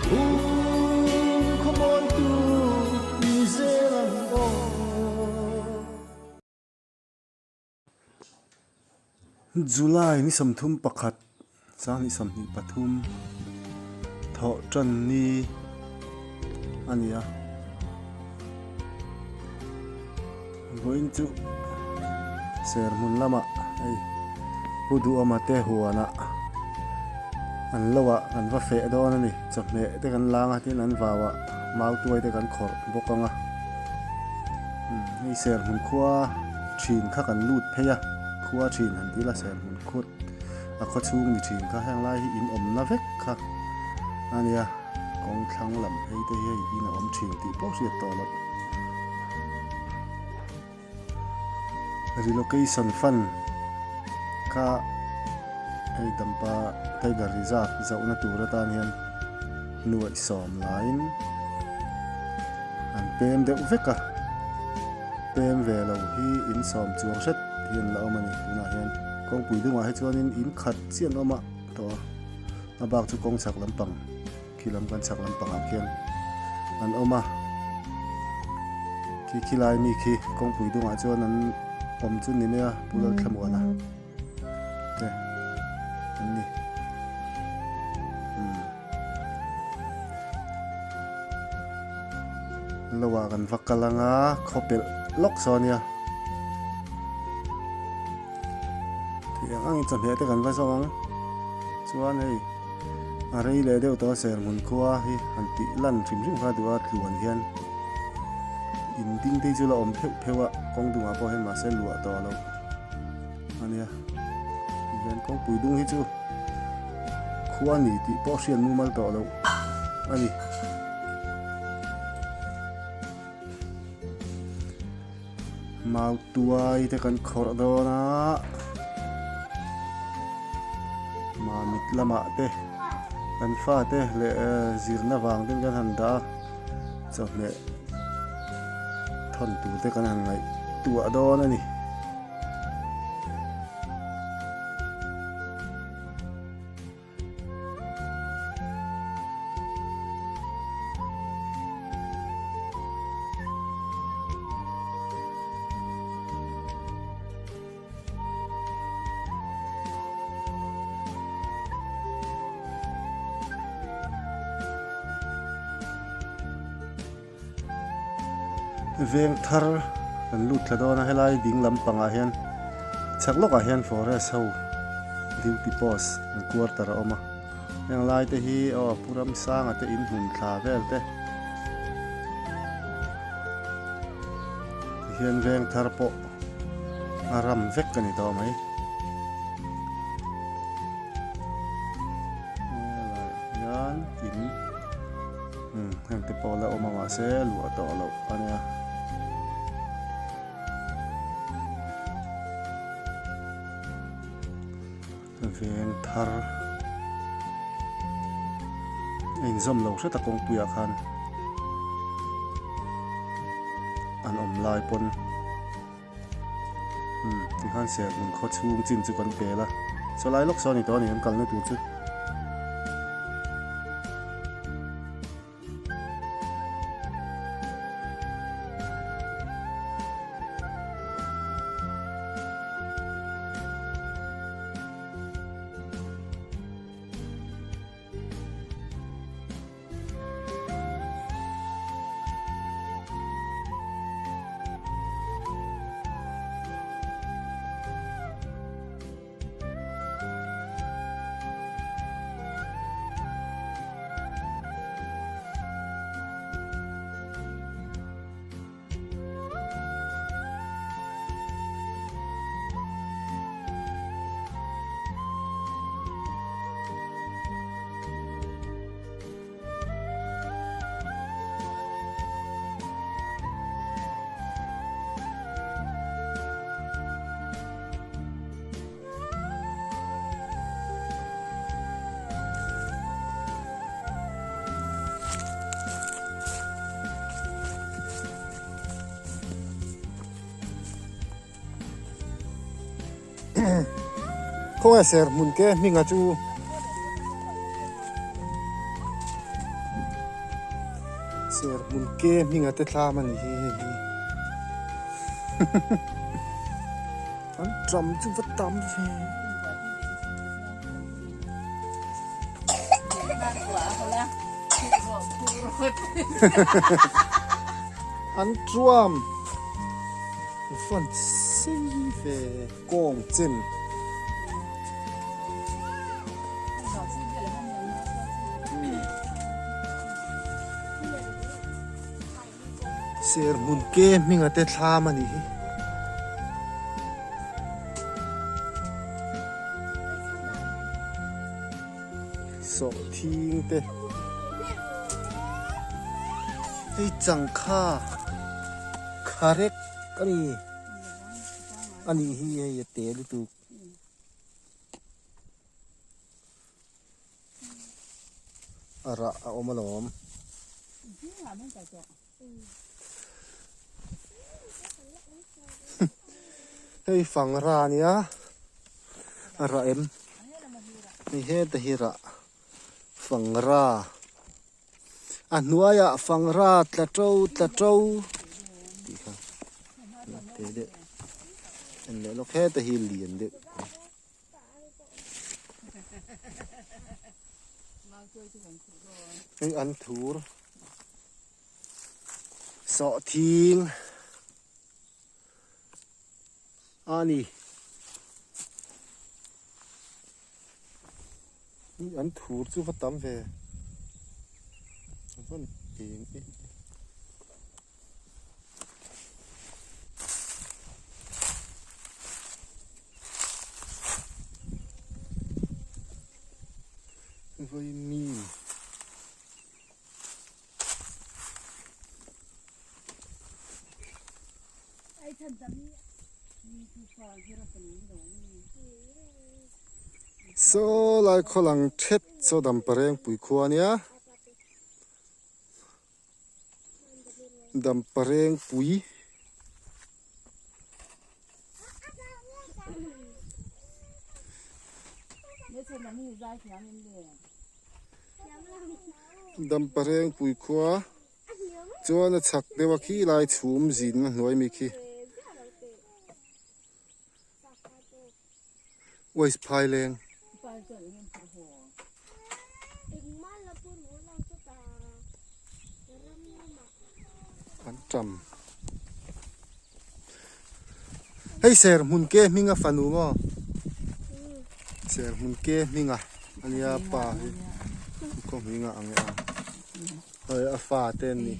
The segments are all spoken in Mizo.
Hung khawmawitu ni zel ang aw. July ni 31, 2023 thawh tan ni a ni a. Vawiin chu serhmun lamah hei Pu Duhawma te huanah an lo ah kan va feh dawn a ni. Chawhmeh te kan lang a tin an vau ah mautuai te kan khawrh bawk ang a. Hei serhmun khua thin kha kan lut phei a, khua thin han ti ila serhmun khut a khaw chhung ni thin kha heng lai hi in awmna vek kha a nia. Kawng thlang lam phei te hi hei in a awm thin tih pawh hriat tawh loh. Relocation fund kha hei Dampa Tiger Reserve zohna tur atan hian nuaih sawm laiin an pem deuh vek a, pem ve lo hi in sawm chuang hret hi an la awm a ni tunah hian kawngpui dungah hi chuanin in khat chiah an awm a tawh a. A bak chu kawng chhak lampang khi lam kan chhak lampangah khian an awm a, khi khilai mi khi kawngpui dungah chuan an awm chu ni mai a Pu Lalthlamuana te an ni. Umm lo ah kan va kal anga khaw pelh lawk saw a nia. Thei ang angin chawhmeh te kan va zawng ang chuan hei a rei leh deuh tawh a serhmun khua hi han tih lan hrim hrim kha duh a tluan hian in ding te hi chu la awm pheuh pheuh a kawng dungah pawh hian mahse luah tawh loh a nia tihian kawngpui dung hi chu khua a ni tih pawh hriat mumal tawh loh a ni. Mau tuai te kan khawrh dawn a, mamit lamah te kan fate leh zirna vang ten kan han dah a, chawhmeh thawn tur te kan han ngaihtuah dawn a ni. Veng thar kan lut thla dawn a helai ding lampangah hian chhak lawkah hian forest ho duty post an quarter a awm a heng lai te hi aw Pu Ramsanga te in hmun thla vel te tihian veng thar pawh a ram vek a ni tawh mai. Helaiah hian in. Umm heng te pawh la awm a mahse luah tawh loh a nia. Veng thar a inzawm lo hret a kawngpuiah khan an awm lai pawn umm tikhan serhmun khaw chhung chin chu kan pel a saw lai lawk saw a ni tawh a ni an kalna tur chu. Khawnge ser hmun ke hminga chu. Serhmun ke hminga te thlam a nih hi hei hi. An ṭam chu va tam ve. An ṭuam fan sei ve kawng chen. Serhmun ke hminga te thlam a nih hi. Sawhthing te hei changkha kharek a ni a nih hi hei a te lutuk. A rah a awm alawm. Hei fangra a nia a rah em hei heta hi rah fangra a hnuaiah fangra tla to tla to tih kha te deuh en leh lawk heta hi lian deuh. Hei an thur sawhthing a ni. An thur chu va tam ve. A van eng em em. Vaimim Saw lai khaw lang thet saw Dampareng pui khua a nia. Dampareng pui. Dampareng pui khua chuan a chhak deuh a khi lai chhum zin a hnuai mi khi. Waste phaileng. An ṭam. Hei ser hmun ke hminga fanu maw? Ser hmun ke hminga ania pa hi khaw hminga ang e a. Hei a fa te an ni.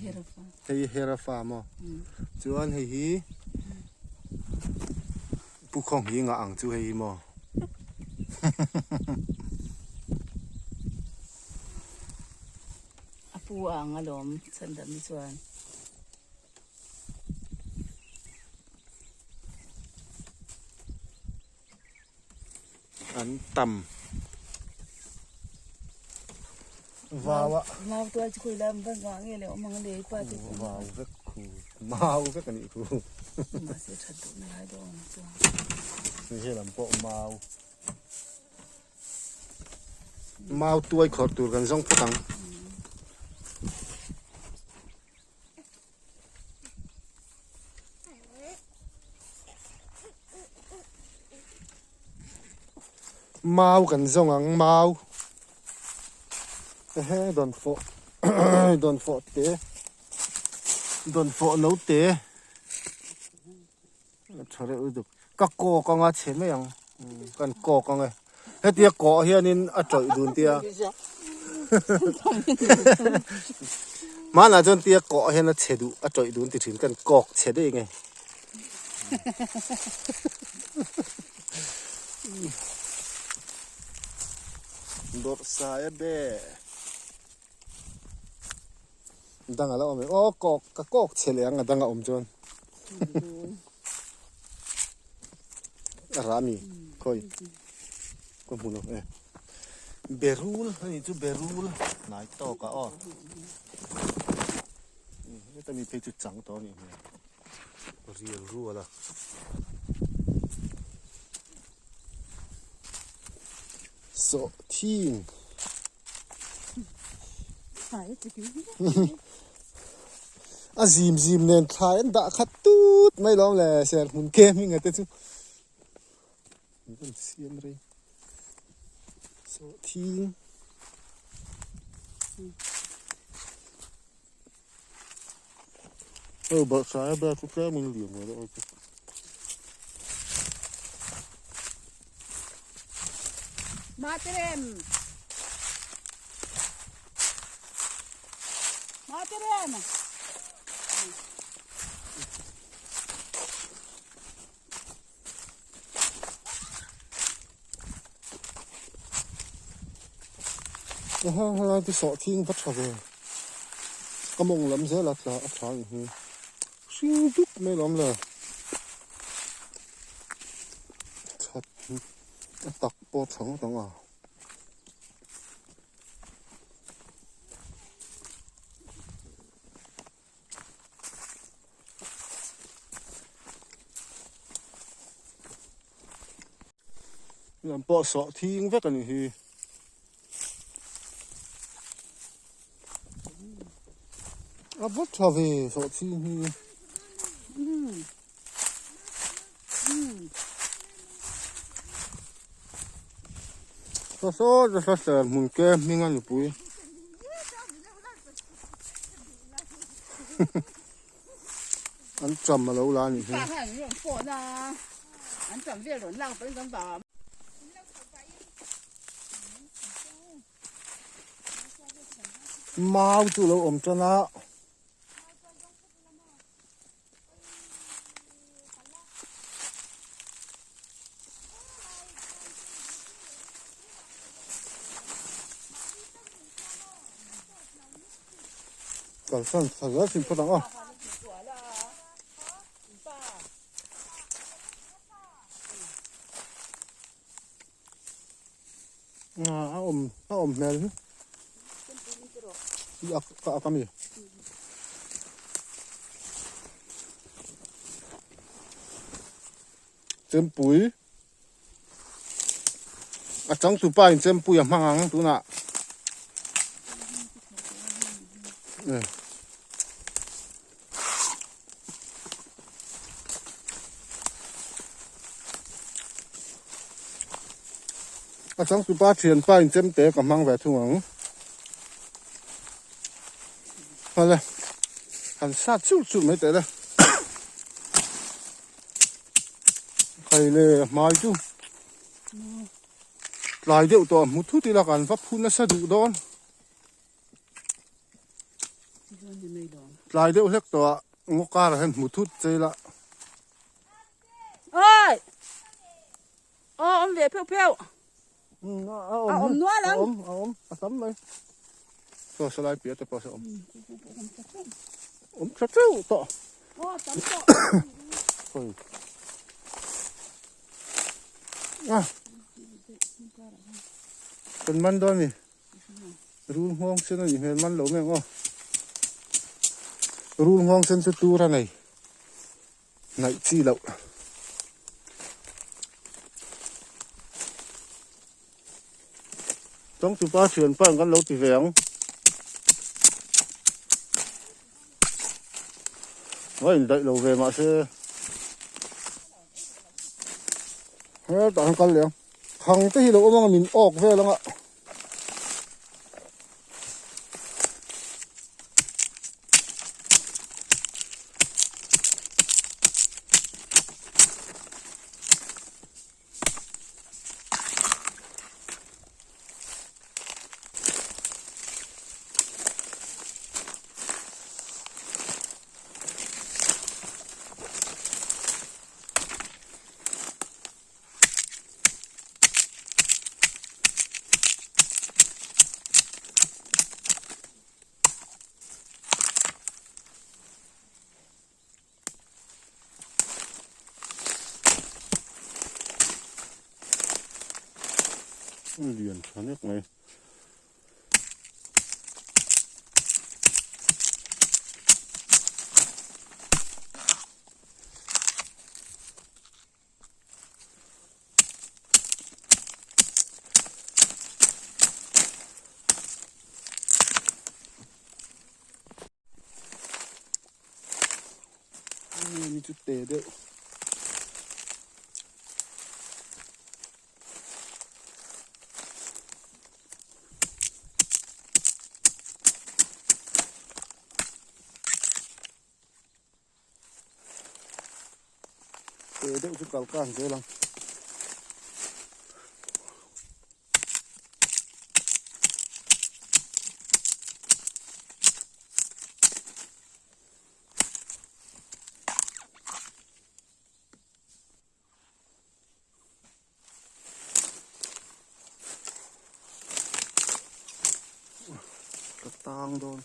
Hei hera fa maw? Chuan hei hi Pu Khawng hi ngah ang chu hei hi maw? A pu a ang alawm chhandam hi chuan. An tam vau a. Mau tual chu khawi lam va ngah nge le awm ang le i pa te chu. Vau vek khu mau vek a nih khu. Mahse that duh na lai dawn chuan. Hei he lam pawh mau. Mau tuai khawrh tur kan zawng phawt ang. Mau kan zawng ang mau ehe dawnfawh dawnfawh te dawnfawh no te a tha reuh lutuk ka kawk anga chhe mai ang kan kawk ang e hetia kawh hianin a tawih dun tia hmanah chuan tia kawh hian a chhe duh a tawih dun ti thin kan kawk chhe daih nge. Bawrhsaia be dang a la awm em aw kawk ka kawk chhe leh ang a dang a awm chuan a rah ami khawi ka hmu lo e berul a nih chu berul hnai tawk ah aw heta mi phei chu chang tawh a nih hmel rial rual a. Sawhthing. A zim zim nen thlai an dah khat tut mai lawm le serhmun ke hming a te chu an rawn siam rei sawhthing. Hei balhsaia bag chu tlem in lian ve deuh a chu. Materem Materem Aha helai te sawhthing va tha ve ka mawng lam zel a tla a tha ang hi hring dup mai lawm le that hi a tak pawh a tha ngawt ang a. Lam pawh sawh thing vek a ni hi. A va tha ve sawh thing hi. Saw saw nasa ser hmun ke hming a nupui. An cham a lo la a nih hi. Mau chu lo awm tan a. Kalsan tha zel thin phawt ang aw. A awm a awm hmel hi. I ak ka ak ami. Chempui a changtupa in chempui a hmang ang tunah. A changtupa thianpa in chemte ka hmang ve thung ang. Hale han sat chur chur mai teh le. Khai le hmai chu tlai deuh tawh a hmu thut ila kan va phu nasa duh dawn. Tlai deuh hlek tawh ah ngaw kar ah hian hmu thut che ila. Oi! Aw awm ve pheuh pheuh. A awm nual ang. A awm a awm a tam mai. Saw salai piah te pawh saw awm. Awm tha teuh tawh. Aw tam tawh. Khawi. Ah. Kan man dawn ni. Rul nghawng sen a nih hmel man lo mai ang aw. Rul nghawng sen chu tur a nei hnaih chi loh. Chawngtupa thianpa in kan lo ti ve ang. A indaih lo ve mahse hetah hian kal leh ang. Thang te hi lo awm ang min awk vel ang a. Lian tha nek mai. Chumi chu te deuh. Te deuh chu kal kan zel ang. Ka tang dawn.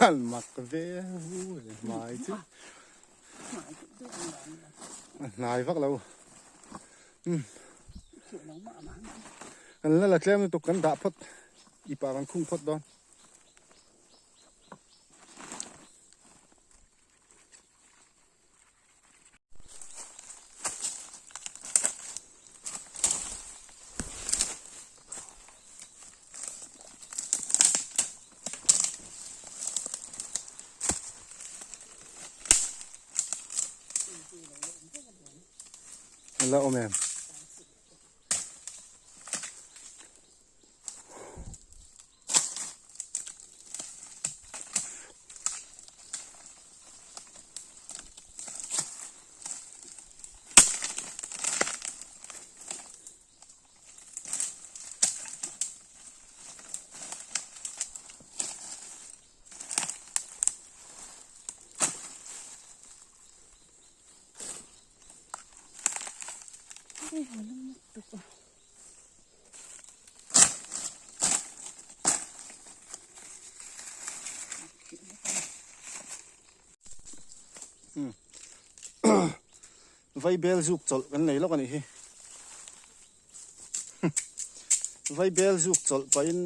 An mak ve hu hmai chu a hnai vak lo kan la la tlem lutuk kan dah phawt ipa kan khung phawt dawn. La awm em? Vaibel zuk chawlh kan nei lawk a nih hi Vaibel zuk chawlh pahin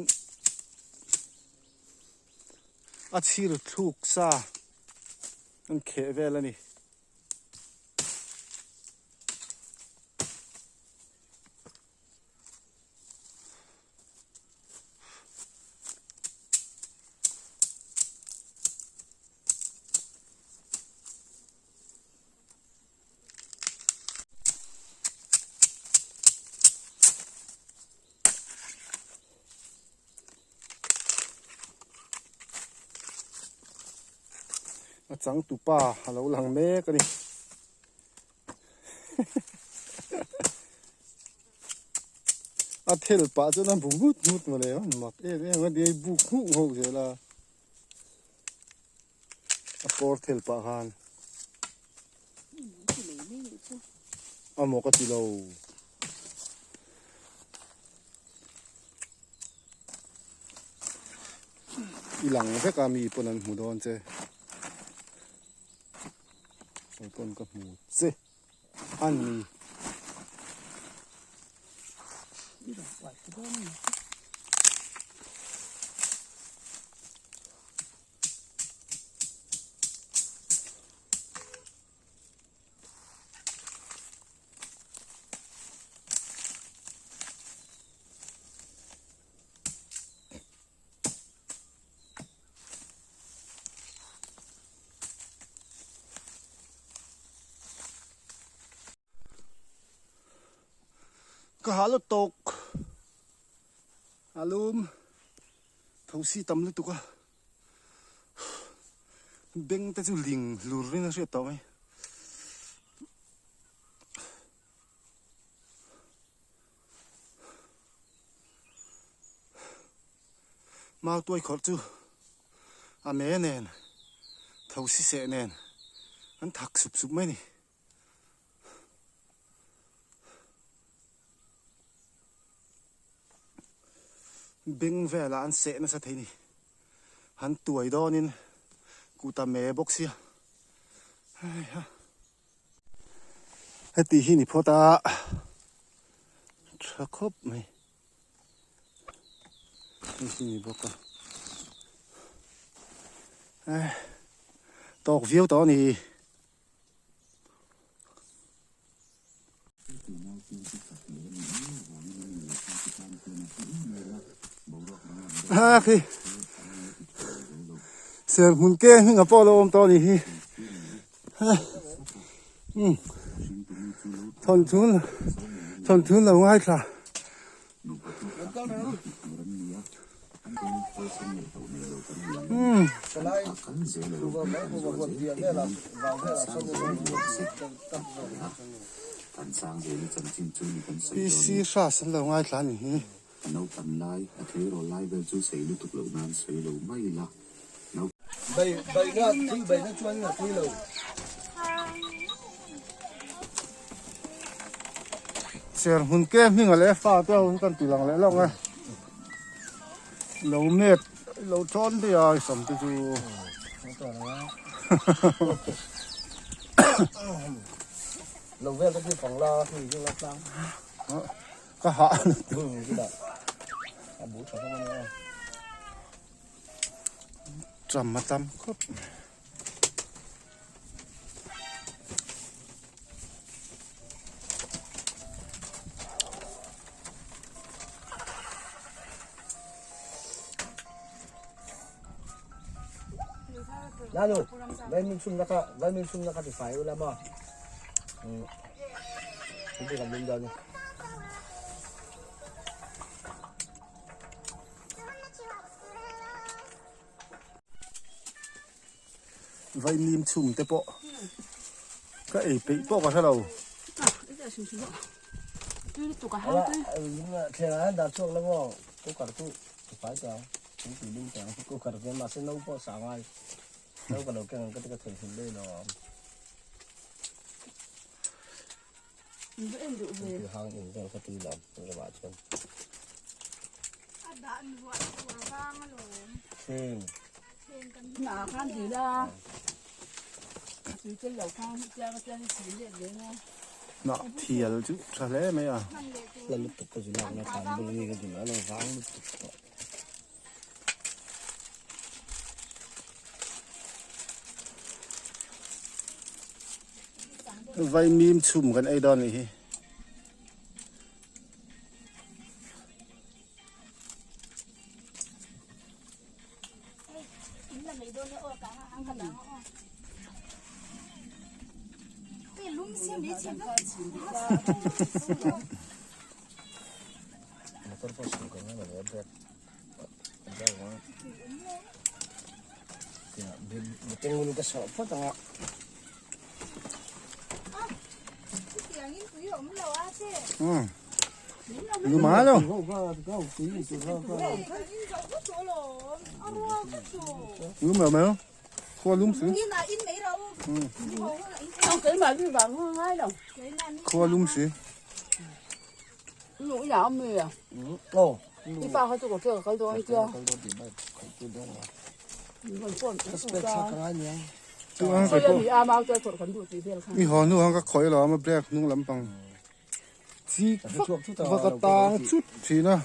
a chhir thluk sa an kheh vel a ni. A changtupa a lo lang mek a ni. A thel pah chuan a bu ngut ngut mawle a mak em em a ni buk nghuk nghuk zel a a kawr thel pah khan a maw ka ti lo. I lang vek a mi pawn an hmu dawn che. Kei pawn ka hmu che a ni. Ka hah lutuk a lum thosi tam lutuk a beng te chu ling hlur in a hriat tawh mai. Mau tuai khawrh chu a me nen thosi seh nen an thak sup sup mai a ni. Beng velah an seh nasa thei a ni. Han tuai dawnin kut a me bawk sia. Heiha. Heti hi ni phawt a tha khawp mai. Hei hi ni bawk a. Eh tawk viau tawh a ni. A khi serhmun ke hming ah pawh a lo awm tawh a nih hi thawnthu thawnthu lo ngaithla. PC Hras an lo ngaithla a nih hi. Serhmun ke hming a leh fa te ho hi kan ti lang leh lawk e. Lo met lo thawn daih a i sam te chu. Lo vel te chu pang la hei hi la tlang. Ka hah. A bu tha hlawm a nia. Cham a tam khawp. Lalo, vaimin chhum na kha, vaimin chhum na kha ti fai ula maw? Hindi kan lum dawn ni. Vaimim chhum te pawh ka ei peih pawh ka hre lo. Hnah thial chu tha hle mai a. Vaimim chhum kan ei dawn a nih hi. Luma lo. Lum lo mai lo. Khua lum si. Khua lum si. I haw hnu ang ka khawih lo a brake hnung lampang chik vak vak a tang chut thin a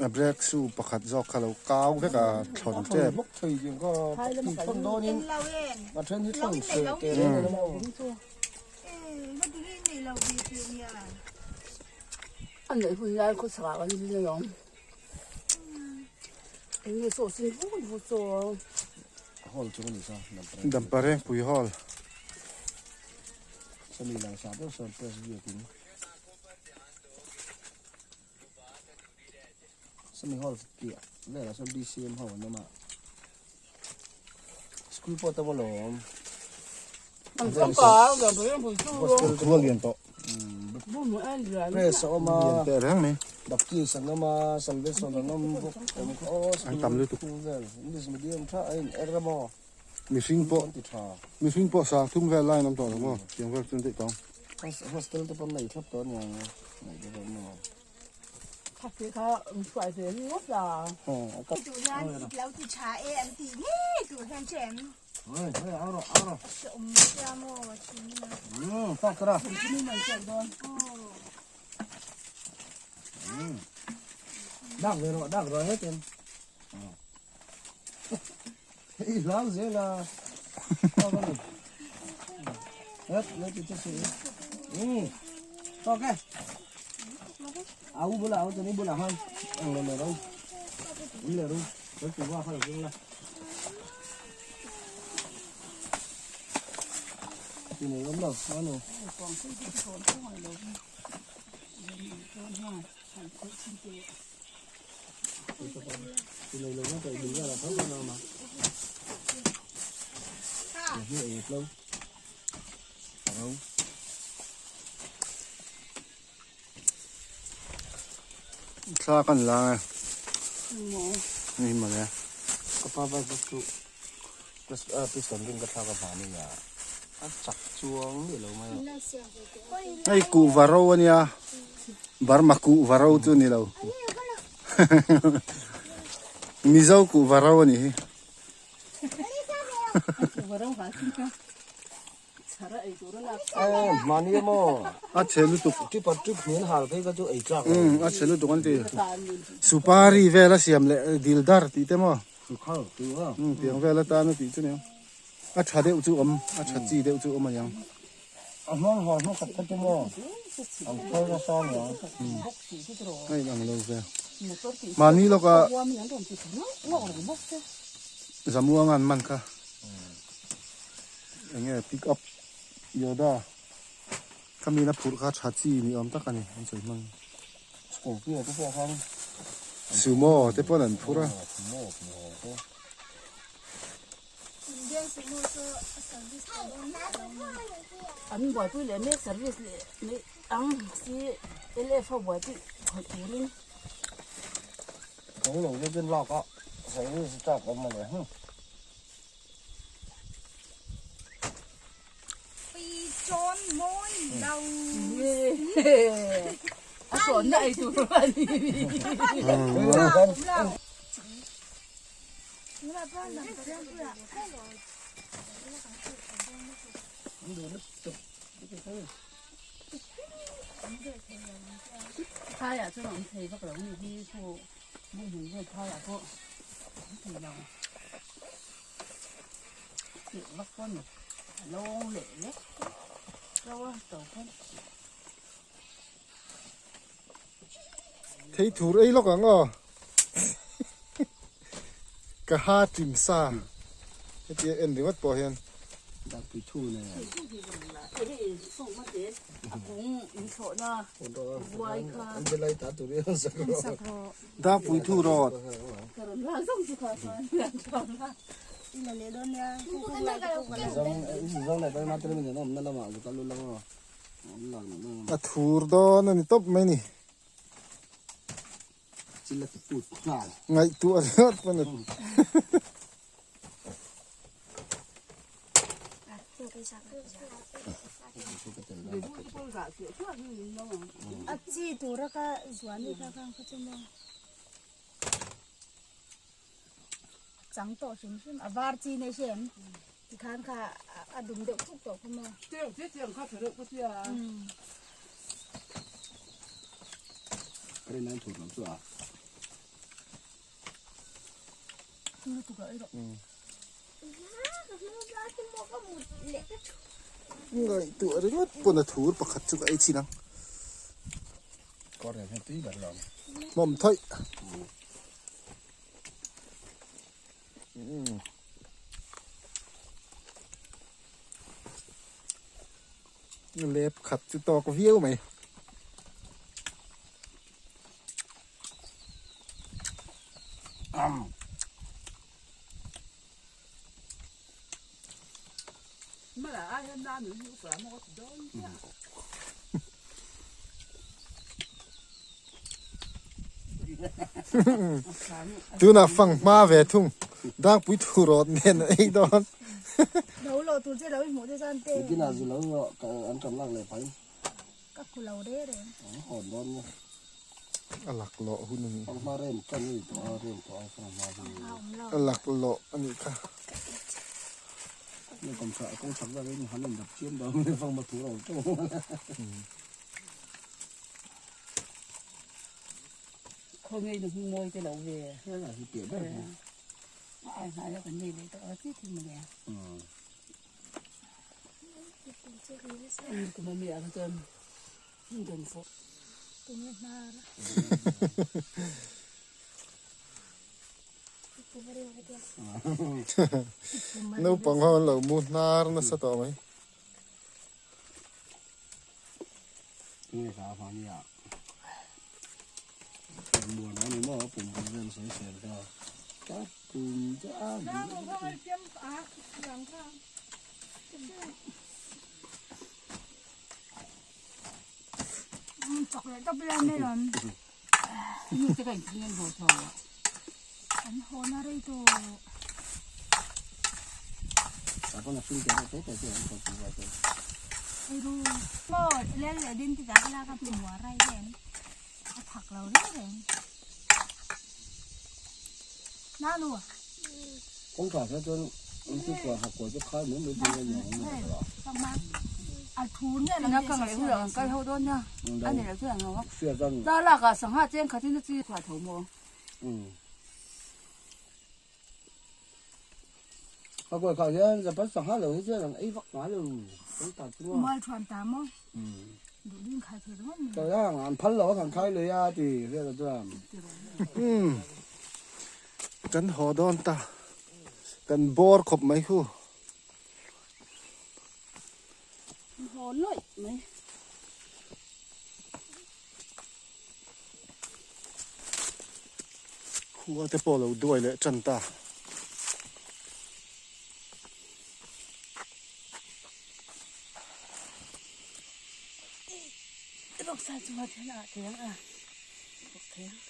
a brake shoe pakhat zawk kha lo kau vek a thlawn tep. Damparengpui hall. Sawmi hall piah velah sawn BCM ho an awm a. School pawh tam alawm. Hostel lian tawh. Press a awm a. Lian teh reng mai. Baptist an awm a, Salvation an awm bawk. An tam lutuk. Vel English medium tha a in er a maw. Mihring pawh mihring pawh sang thum vel lai an awm tawh lo maw tiang vel chu an daih tawh ang. Hostel te pawh an nei thlap tawh ania ngaih te pawh maw. Duh hian i lo ti tha e an tih ngei tur hian che em? A hreawm sia maw thin a. Dak ve rawh dak rawh hetin. I hlau zel a. Het le ti te si. Ok. Au bula au tani bula han. Ang le le ro. Le ro. Ko tu wa kha lo la. Ti nei om lo, ano. Thla kan la ang e. Ni mawle. Ka pa vai bawk chu pistol rin ka thlak avangin a chak chuang miah lo mai a. Hei kuhva ro ania Burma kuhva ro chu ni lo Mizo kuhva ro a nih hi. A chhe lutuk a chhe lutuk an ti supari vel a siam leh dildar tih te maw tiang vel atan a tih chu nia a tha deuh chu awm a tha chi deuh chu awm a niang. A inang lo ve mahni lawka Zamuanga an man kha. Enge pick up Yoda ka mina phurh kha tha chi ni awm tak a ni an sawi hmang. Scorpio te pawh khan Sumo te pawn an phur a. Sumo te. Indian Sumo chu a service tawh dawn hle. An buaipui leh mek service leh mai ang CLF ho buaipui khawih turin. Kawng lo deuhin lak a service chak awm a ni. A sawnna ei tur a ni. Phaiah chuan a awm thei vak lo ni hi chu bawnghnun vel phaiah pawh a awm thei lo. Thei thur ei lawk ang aw ka ha tim sa hetia en ringawt pawh hian. Dangpui thu rawt. A thur dawn a ni tawp mai ni. Ngaihtuah ringawt pawn a A chi tura ka zuan ni kha khan kha chu maw chang tawh hrim hrim a var chi nei hre em tikhan kha a dum deuh thuk tawh kha maw. Ngaihtuah ringawt pawn a thur pakhat chu ka ei chhin ang. Hmawm thawih. Lep khat chu tawk viau mai. Tunah fang hma ve thung dangpui thu rawt nen a ei dawn. Lo lo tur che lo i hmuh te chuan te. Nitin ah zu lo an tam lak leh phai. Ka khu lo re reng. An hawn dawn nia. A lak lawh hun a ni. Fanghma rem tan a ni tawh a, rem tawh a fanghma hun a ni. A lak lawh a nih kha. Ni kawm chhak kawng chhak vel in han in dap chiam dawn a fanghma thu ro teuh. Khawnge in hming mawi te lo ve. Heng a hi piah ber hi. Ai hnai a kan nei leh tawh a chi thil mawle. Kum a mi ah kha chuan dawn fawh. Tunge hnar a. Naupang ho an lo mu hnar nasa tawh mai. Tunge ka vang nia. Muan a ni maw pum kan vel sawi sel ka. Ka pum chu a. Kawngka kha chuan an chu kuah ha kuah chu khai mai mai tur a ni ang a kuah khah hian japan sangha lo hi chuan an ei vak ngai lo kan ta chu an phal lo a kan khai lui a ti vel a chuan. Kan haw dawn ta kan bawr khawp mai hu. Haw lawih mai. Khua te pawh lo duai leh tan ta. Roksa chunga then ah thei ang a. Thei ang.